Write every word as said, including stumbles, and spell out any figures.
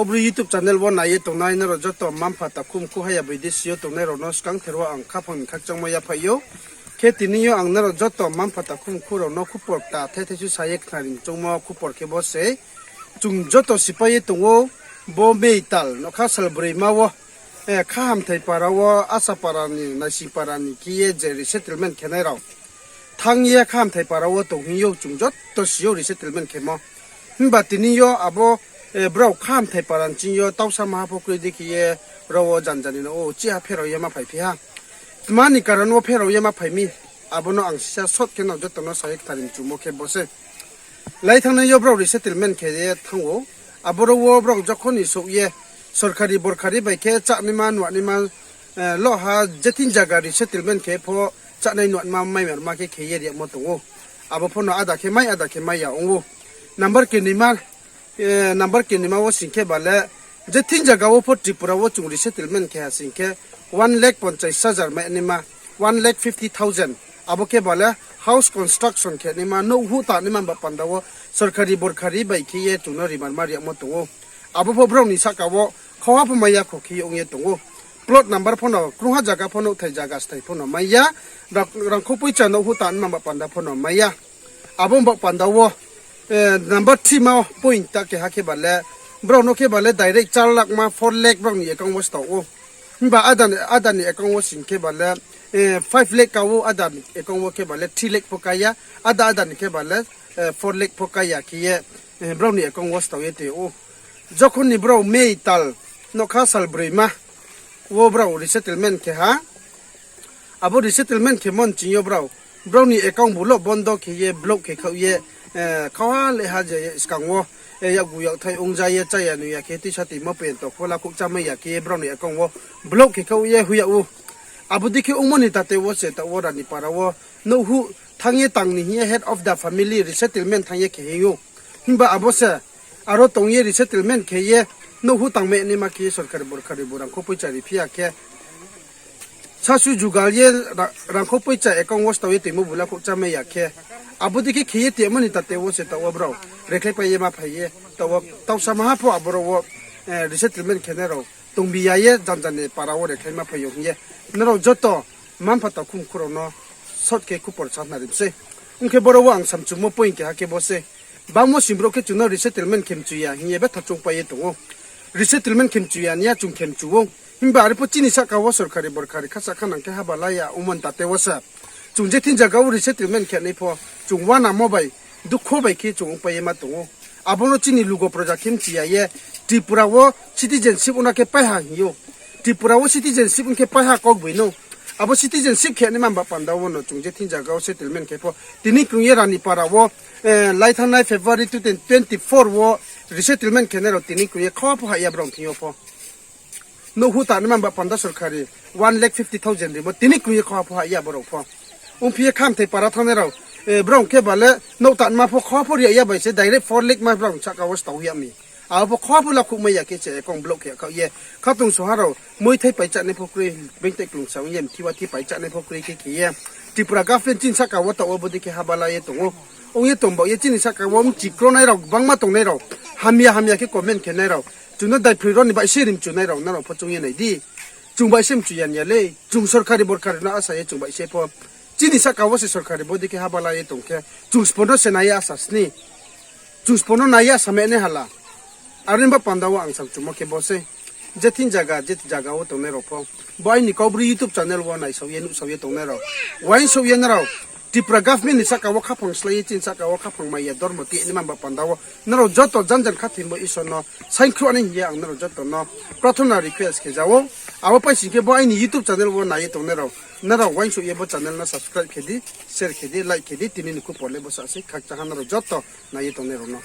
Obri YouTube channel wo nai ye tongnai nrao joto mma-mpha takhu mkhu haya bidesi yo tongnai rao no skangther wo ang khaphang ni khakchangmo yaphaih ou. Khe tini yo ang nrao joto mma-mpha takhu mkhu rao no khupor kta the thaisu sa ye khnari ni choungmo khupor khe bo se. Chung joto sipai ye tong ou, bo May tal nougkha salbroima wo, khahamthai para wo, Asapara ni, Naisingpara ni khe ye je resettlement khenai rao thanng ye khahamthai para wo tong hing ou, chung joto si ou resettlement khemo. Himba tini yo abo brao khahamthai para ni ching yo tausa maha pho kroi dei khe ye rao wo janjani no o chiha pherao ye ma phaiphi ha. Tma ni karon wo pherao ye ma phai mi, abo no ang sisa short khe no joto no sa ye khnari mchumo khe bo se. Lai thanngnai yo brao resettlement khe ye thanng ou. Aboro wo brao jokhon ni souh ye sorkari borkari bai khe chánaima nuanaima, loh ha je thing zaga resettlement khe pho chánai nuanaima maimarma khe khe ye riyagmo tong ou. Abo pho no ada khe mai, ada khe mai ya ong ou. Number kenoima wo sing khe ba le, je thing zaga wo pho Tripura wo chung resettlement khe ha sing khe, one lakh ponchais hajar mai naima, one lakh fifty thousand. Abo khe ba le house construction khe naima, nouh huh tangnaima ba panda wo sorkari borkari bai khe ye chung no rimarma riyagmo tong ou. Abo pho brao ni sahka wo khauha pho mai ya kho khe ye ong ye tong ou. Plot number pho no krungha zaga pho nouhthai zaga sthai pho no mai ya, rangkhou poicha nouh huh tangnaima ba panda pho no mai ya. Abo ba panda wo number three ma point ta keha khe ba le, brao no khe ba le direct char lakh ma four lakh brao ni account wo stao ou. Himba ada ni account wo sing khe ba le five lakh ka ou, ada ni account wo khe ba le three lakh pho ka ya, ada ada ni khe ba le four lakh pho ka ya khe ye brao ni account wo stao ye tong ou. Jokhon ni brao May tal nougkha salbroima wo brao resettlement khe ha. Abo resettlement khemo ni ching yo brao, brao ni account bu lo bondo khe ye block khe khaoh ye, khauha leha je skang wo yakgu yakthai ongja ye chaya nung ya khe tuisa toimo pento pho lakhouh chámai ya khe ye brao ni account wo block khe khaoh ye hoih yag ou. Abo dei khe ongmo ni tate wo se taoh wo Ranipara wo nouh huh thanng ye tang ni hing ye head of the family resettlement thanng ye khe hing ou. Himba abo se aro tong ye resettlement khe ye nouh huh tangmai naima khe ye sorkari borkari bu rangkhou poicha riphi ya khe, sasu jugal ye rangkhou poicha account wo stao ye toimo bu lakhouh chámai ya khe, abo dei khe khe ye tongmo ni tate wo se taoh wo brao rekhlaipai ye ma phai ye, taoh wo tausa maha pho aboro wo resettlement khenai rao tongbi ya ye janjani para wo rekhlai ma phai ou hing ye nrao joto mma-mpha takhu mkhu rao no short khe khupor sa khnari mi sei. Ong khe boro wo ang samchumo point keha khe bo se. Bangmo sing brouh khe chung no resettlement khe mchu ya hing ye betha choungpai ye tong ou. Resettlement khe mchu ya ni ya, chung khe mchu ou. Himba are pho chini sahka wo sorkari borkari khasa khanang khe haba la ya ongmo ni tate wo se chung je thing zaga wo resettlement khe nai pho, chung uanamo bai, dukho bai khe chung ongpai ye ma tong ou. Abo no chini lugo proja khe mchu ya ye, Tripura wo citizenship ongna khe paiha hing ou. Tripura wo citizenship ong khe paiha kaugboino. Abo citizenship khe naima ba panda wo no chung je thing zaga wo settlement khe pho, tini krung ye Ranipara wo, lai thanngnai February two thousand twenty-four wo resettlement khenai rao tini krung ye khauha pho hah ya brao thing yo pho. Nouh huh tangnaima ba panda sorkari one lakh fifty thousand rimo, tini krung ye khauha pho hah ya brao pho. Ongphi ye khamthai para thanngnai rao, brao khe ba le nouh tangnaima pho khauha pho ri ya bai se direct four lakh ma brao sahka wo stao hoih ya mi. Abo pho khauha pho lakhouh mai ya khe se account block khe khaoh ye. Khatungsung ha rao moithai pai chánai pho kroi, bengtai klungsa ong ye mthi wa thi pai chánai pho kroi khe khe ye Tripura government chini sahka wo taoh wo bodei khe haba la ye tong ou. Ong ye tong baoh ye chini sahka wo mchi kronai rao gbangma tongnai rao, hamya hamya khe comment khenai rao, chung no daiphroi rao ni baih se ri mchunai rao, nrao pho choung ye nai di. Chung baih se mchu ya ni ya le, chung sorkari borkari no asa ye chung baih se pho. Chini sahka wo se sorkari bodei khe haba la ye tong khe, chung sbo no se nai ye asa sni. Chung sbo no nai ye asa meh nai hala. Are ni ba panda wo ang samchumo khe bo sei. Je thing zaga, je zaga wo tongnai rao pho, bo aini Kaubru YouTube channel wo naisao ye nuhsao ye tongnai rao, uaingsouh ye nrao Tripura government ni sahka wo khaphang slái ye chini sahka wo khaphang mai ya dormo tini ma ba panda wo nrao joto janjan khathoimo Isor no saingkhruh nai hing ye ang nrao joto no prathona request khe ja ou. Abo paising khe bo aini YouTube channel wo nai ye tongnai rao, nrao uaingsouh ye bo channel no subscribe khe di, share khe di, like khe di, tini ni khupor le bo sa sei, khakchang ha nrao joto nai ye tongnai rao no.